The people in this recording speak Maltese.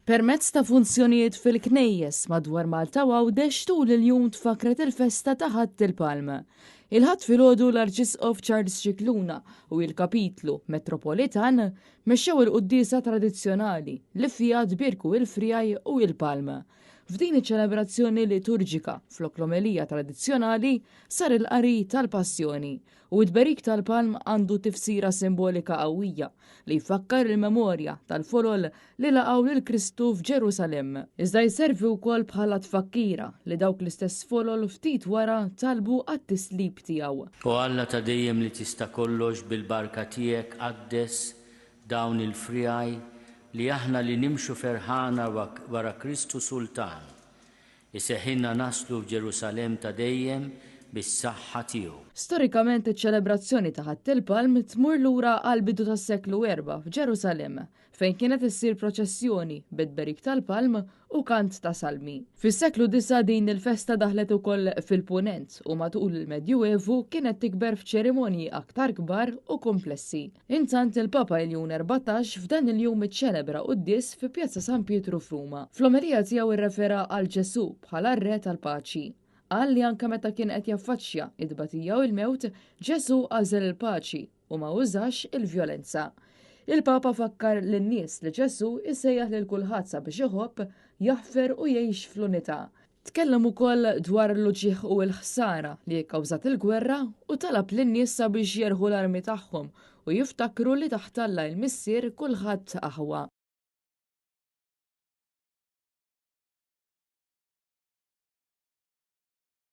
Permezz ta' funzjonijiet fil-knejjes madwar Malta u Għawdex tul il-jum tfakkret il-festa ta' Ħadd il-Palm. Il-Ħadd filgħodu l-Arċisqof Charles Scicluna u il-Kapitlu Metropolitan mexxew il-quddiesa tradizzjonali li fiha tbierku il-friegħi u il-palm. F'din iċ-ċelebrazzjoni liturġika, flok l-omelija tradizzjonali, sar il-qari tal-Passjoni u t-tberik tal-palm għandu tifsira simbolika qawwija li jfakkar il-memorja tal-folol li laqgħu lil Kristu f'Ġerusalemm. Iżda jservi wkoll bħala tfakkira li dawk l-istess folol ftit wara talbu għat-tislib tiegħu. O Alla ta' dejjem li tista' kollox bil-barka tiegħek qaddes dawn il-friegħi li aħna li nimxu ferħana wara Kristu Sultan Iseħħilna naslu f'Ġerusalemm ta' dejjem bis-saħħa tiegħu. Storikament iċ-ċelebrazzjoni ta' Ħadd il-Palm tmur lura għall-bidu tas-seklu erbgħa f'Ġerusalemm, fejn kienet issir proċessjoni bit-tberik tal-palm u kant ta' salmi. Fis-seklu disgħa din il-festa daħlet ukoll fil-Punent u matul il-Medjuevu kienet tikber f'ċerimonji aktar kbar u kumplessi. Intant il-Papa Iljun 14 f'dan il-jum iċċelebra quddies fi Pjazza San Pietru f'Ruma. Fl-omelija tiegħu rrefera għal Ġesù bħala r-Re tal-Paċi. Qal li anke meta kien qed jaffaċċja it-tbatija u l-mewt, Ġesù għażel il-paċi u ma użax il-vjolenza. Il-Papa fakkar lin-nies li Ġesù jsejjaħ lil kulħadd sabiex iħobb, jaħfer u jgħix fl-unità. Tkellem ukoll dwar l-uġigħ u l-ħsara li kkawżat il-gwerra u talab lin-nies sabiex jerħu l-armi tagħhom u jiftakru li taħt Alla il-Missier kulħadd aħwa.